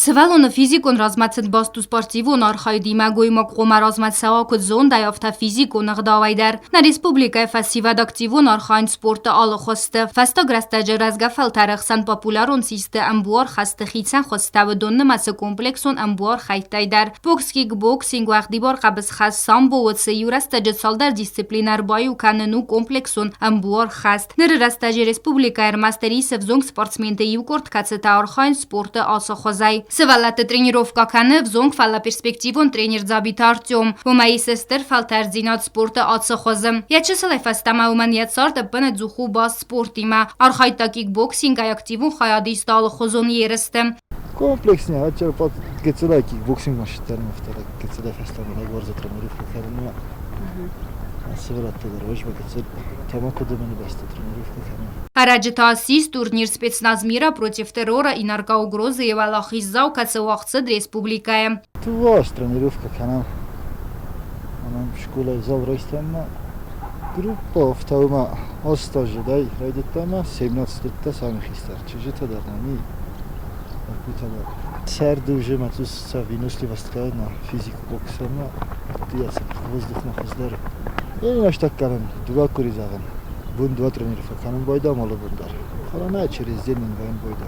Сывӕллоны физикон размӕцыд баст у спортивон архайдимӕ, гоймаг хъуамӕ размӕ цӕуа куыд зондӕй, афтӕ физикон ӕгъдауӕй дӕр. Нӕ республикӕйы фӕсивӕд активон архайынц спорты алы хуызты. Фӕстаг рӕстӕджы рӕзгӕ фӕлтӕры хсӕн популярон систы ӕмбуар хӕсты хицӕн хуызтӕ, уыдон нымӕцы комплексон ӕмбуар хӕйттӕй дӕр. Бокс, кикбоксинг, уӕгъдибар хъӕбысхӕст, самбо уыцы иу рӕстӕджы цалдӕр дисциплинӕ ӕрбаиу кӕнын у комплексон ӕмбуар хӕст. Ныры рӕстӕджы республикӕйы ӕрмӕстдӕр ис ӕвзонг спортсменты иу къорд, кӕцытӕ архайынц спорты ацы хуызӕй. Сывӕллӕтты тренировкӕ кӕны ӕвзонг, фӕлӕ перспективон тренер Дзабиты Артем. Уымӕ ис стыр фӕлтӕрддзинад спорты ацы хуызы. Йӕ чысылӕй фӕстӕмӕ уымӕн йӕ цард ӕппынӕдзух у баст спортимӕ. Архайдта кикбоксингӕй, активон хайад иста алыхуызон ерысты. Комплексне ачерпат гыццылӕй кикбоксингмӕ сыдтӕн, афтӕ гыццылӕй фӕстӕмӕ рагуарзы тренировкӕ кӕнынмӕ. Сывӕллӕттӕ дӕр уӕзмӕ гыццыл тамако дымыны бӕсты тренировкӕ кӕнын. Ӕрӕджы та ссис турнир «Спецназ мира против террора и наркоугрозы» уӕлахиздзау, кӕцы уагъд цыд республикӕйы. Дыууӕ тренировкӕ кӕнӕм. Мӕнӕн скъолайы зал райстам ма группа ӕфтауы астазыдӕй райдыдта ма 17 сами хистӕр чызджытӕ дӕр нӕм и, лӕппутӕ дӕр. Сӕрды уже ма цъус сӕ выносливость на физику боксермӕ воздухмӕ хуыздӕр. Ӕнӕстаг кӕнын, дыууӕ къуыри зӕгъын. Бон дыууӕ тренировкӕ кӕнын байдам алы бон дӕр. Фӕлӕ нӕ через день нын вӕййын бойда.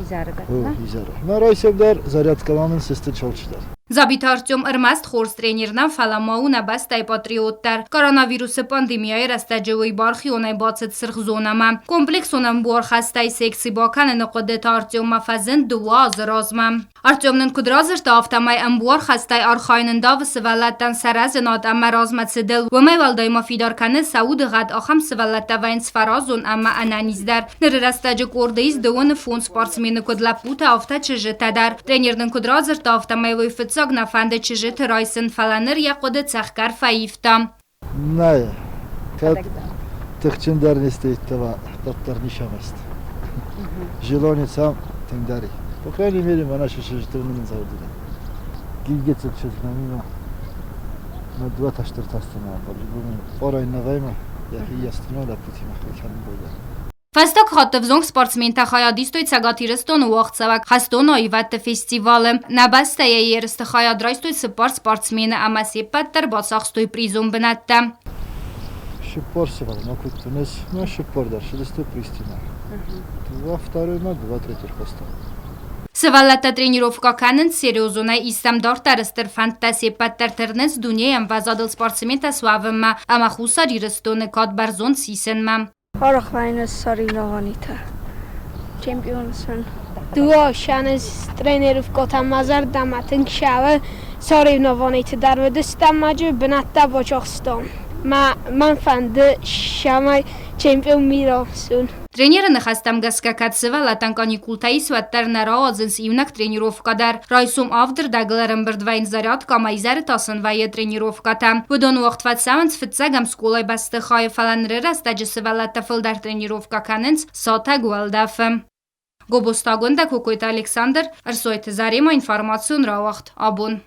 Изӕры дӕр, О, изӕры. Мӕ райсом дӕр зарядкӕ ма мын сысты алчидӕр. Дзабиты Артем ӕрмӕст хорз тренер нӕ, фӕлӕ ма у нӕ бӕстӕйы патриот дӕр. Коронавирусы пандемияйы рӕстӕджы уый бархионӕй бацыд сырх зонӕмӕ. Комплексон ӕмбуархӕстӕй секци бакӕныны хъуыды та Артеммӕ фӕзынд дыууӕ азы размӕ. Артем нын куыд радзырдта, афтӕмӕй ӕмбуархӕстӕй архайын ӕндавы сывӕллӕттӕн сӕ рӕзынад ӕмӕ размӕцыдыл. Уымӕй уӕлдай ма фидар кӕны сӕ удыгъӕд, ахӕм сывӕллӕттӕ вӕййынц фӕразон ӕмӕ ӕнӕниздӕр. Ныры рӕстӕджы къорды ис дыууыны фондз спортсмены куыд лӕппутӕ, афтӕ чызджытӕ дӕр. Тренер нын куыд радзырдта, афтӕмӕй уый фыццаг нӕ фӕнды чызджыты райсын, фӕлӕ ныр йӕ хъуыды цӕхгӕр фӕивта. Нӕ, кӕд тыхджындӕр не стейттӕ дарддӕр нисамӕст. Желание сам тынгдӕр и. По крайней мере, мӕнӕ сысызтыл нын Гиггецыл чызг нӕмимӕ мӕ дыууӕ тастыртастимӕ Къорай нӕвӕймӕ йӕхи йӕстимӕ лӕппутимӕ кӕнын байдайы. Фӕстаг хатт ӕвзонг спортсментӕ хайад истой Цӕгат Ирыстоны уагъдцӕуӕг хӕстон аивӕдты фестивалы. Нӕ бӕстӕйӕ ерысты хайад райстой цыппар спортсмены ӕмӕ се ппӕт дӕр бацахстой призон бынӕттӕ. Цыппар сывӕллон куыдтон ӕз, мӕ цыппар дӕр цыдысты призтимӕ. Дыууӕ второймӕ, дыууӕ третий рхаста. Сывӕллӕттӕ тренировкӕ кӕнынц серьезонӕй, истӕм дарддӕр стыр фӕндтӕ се ппӕт дӕр тырнынц дунейы ӕмвӕзадыл спортсментӕ суӕвынмӕ ӕмӕ Хуссар Ирыстоны кад бӕрзонд сисынмӕ. Архайынц соревнованиты чемпионтӕн. Дыууӕ ӕхсӕны тренировкӕтӕ мӕ зӕрдӕмӕ тынг цӕуы. Соревнованиты дӕр уыдыстӕм маджы бынӕттӕ бацахстам. Мӕн фӕнды, цӕмӕй чемпион мира суон. Тренеры ныхӕстӕм гӕсгӕ, кӕд сывӕллӕттӕн каникултӕ ис, уӕддӕр нӕ рауадзынц иунӕг тренировкӕ дӕр. Райсом авды рдӕгыл ӕрӕмбырд вӕййынц зарядкӕ ӕмӕ изӕры та сын вӕййы тренировкӕтӕ. Уыдон уӕгъд фӕцӕуынц фыццӕгӕм скъолайы бӕстыхайы, фӕлӕ ныры рӕстӕджы сывӕллӕттӕ фылдӕр тренировкӕ кӕнынц сатӕг уӕлдӕфы. Гобозтагондӕ Кокойты Александр, Ӕрсойты Зарема информацион рауагъд абон.